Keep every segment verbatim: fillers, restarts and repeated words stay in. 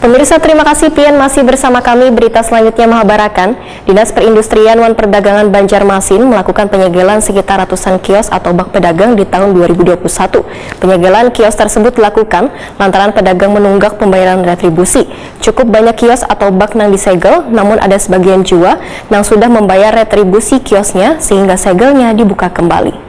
Pemirsa, terima kasih pian masih bersama kami. Berita selanjutnya mahabarakan, Dinas Perindustrian wan Perdagangan Banjarmasin melakukan penyegelan sekitar ratusan kios atau bak pedagang di tahun dua ribu dua puluh satu. Penyegelan kios tersebut dilakukan lantaran pedagang menunggak pembayaran retribusi. Cukup banyak kios atau bak nang disegel, namun ada sebagian jua nang sudah membayar retribusi kiosnya sehingga segelnya dibuka kembali.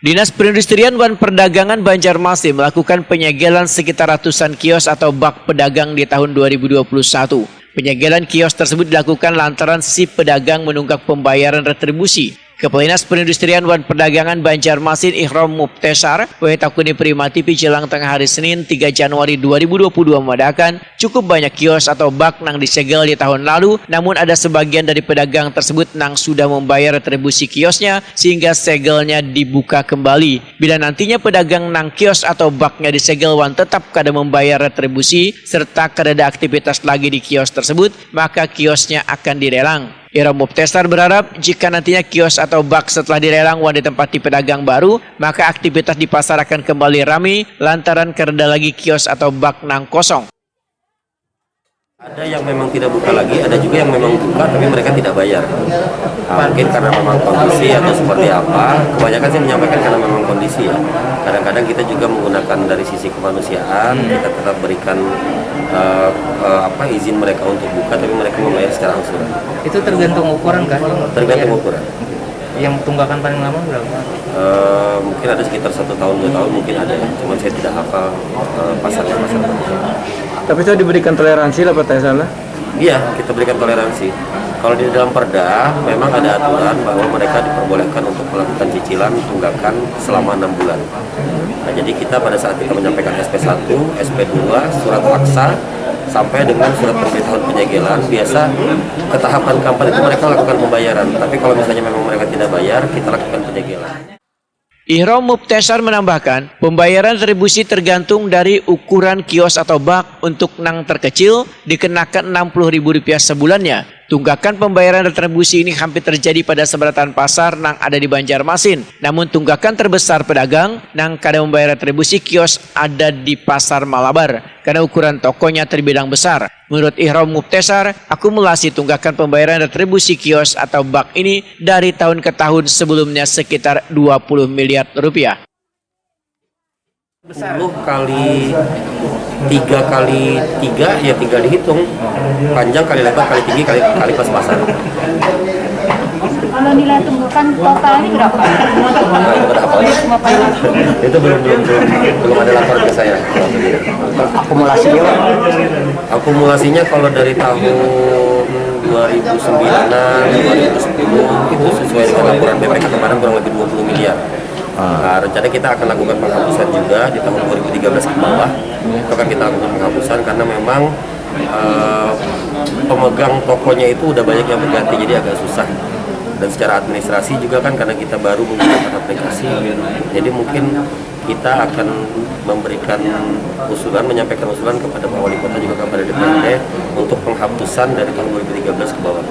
Dinas Perindustrian wan Perdagangan Banjarmasin melakukan penyegelan sekitar ratusan kios atau bak pedagang di tahun dua ribu dua puluh satu. Penyegelan kios tersebut dilakukan lantaran si pedagang menunggak pembayaran retribusi. Kepala Dinas Perindustrian wan Perdagangan Banjarmasin, Ihrom Mubtesar, wayah takuni Prima T V jelang tengah hari Senin, tiga Januari dua ribu dua puluh dua, memadahakan, cukup banyak kios atau bak nang disegel di tahun lalu, namun ada sebagian dari pedagang tersebut nang sudah membayar retribusi kiosnya sehingga segelnya dibuka kembali. Bila nantinya pedagang nang kios atau baknya disegel wan tetap kada membayar retribusi serta kadada aktivitas lagi di kios tersebut, maka kiosnya akan dilelang. Ihrom Mubtesar berharap jika nantinya kios atau bak setelah dilelang wan ditempati pedagang baru, maka aktivitas di pasar akan kembali rami lantaran kadada lagi kios atau bak nang kosong. Ada yang memang tidak buka lagi, ada juga yang memang buka tapi mereka tidak bayar. Nah, mungkin karena memang kondisi atau seperti apa, kebanyakan sih menyampaikan karena memang kondisi ya. Kadang-kadang kita juga menggunakan dari sisi kemanusiaan, kita tetap berikan eh, eh, apa izin mereka untuk buka tapi mereka membayar secara angsuran. Itu tergantung ukuran kah? Tergantung ukuran. Yang tunggakan paling lama berapa? Eh, mungkin ada sekitar satu tahun, dua tahun mungkin ada ya. Cuman saya tidak hafal eh, pasarnya pasar berapa. Tapi itu diberikan toleransi lah, Pak, saya salah? Iya, kita berikan toleransi. Kalau di dalam perda memang ada aturan bahwa mereka diperbolehkan untuk melakukan cicilan tunggakan selama enam bulan. Nah, jadi kita pada saat kita menyampaikan S P satu, S P dua, surat paksa, sampai dengan surat pemberitahuan penyegelan, biasa ketahapan keempat itu mereka lakukan pembayaran. Tapi kalau misalnya memang mereka tidak bayar, kita lakukan penyegelan. Ihrom Mubtesar menambahkan, pembayaran retribusi tergantung dari ukuran kios atau bak. Untuk nang terkecil, dikenakan enam puluh ribu rupiah sebulannya. Tunggakan pembayaran retribusi ini hampir terjadi pada sabarataan pasar nang ada di Banjarmasin. Namun tunggakan terbesar pedagang nang kada membayar retribusi kios ada di Pasar Malabar karena ukuran tokonya terbilang besar. Menurut Ihrom Mubtesar, akumulasi tunggakan pembayaran retribusi kios atau bak ini dari tahun ke tahun sebelumnya sekitar dua puluh miliar rupiah. Sepuluh kali tiga kali tiga, ya tinggal dihitung. Panjang kali lebar kali tinggi kali, kali pas-pasan. Kalau nilai tunggakan totalnya berapa? Nah, itu pada apa? Itu belum, belum, belum, belum ada laporan ke saya. Akumulasinya, Pak? Akumulasinya kalau dari tahun dua ribu sembilan, dua ribu sepuluh, itu sesuai dengan laporan B P K kemarin kurang lebih dua puluh miliar. Ah. Nah, rencana kita akan lakukan penghapusan juga di tahun dua ribu tiga belas ke bawah. Itu akan kita lakukan penghapusan karena memang eh, pemegang tokonya itu udah banyak yang berganti, jadi agak susah. Dan secara administrasi juga kan karena kita baru menggunakan aplikasi, jadi mungkin kita akan memberikan usulan, menyampaikan usulan kepada Pak Wali Kota juga kepada D P R D untuk penghapusan dari tahun dua ribu tiga belas ke bawah.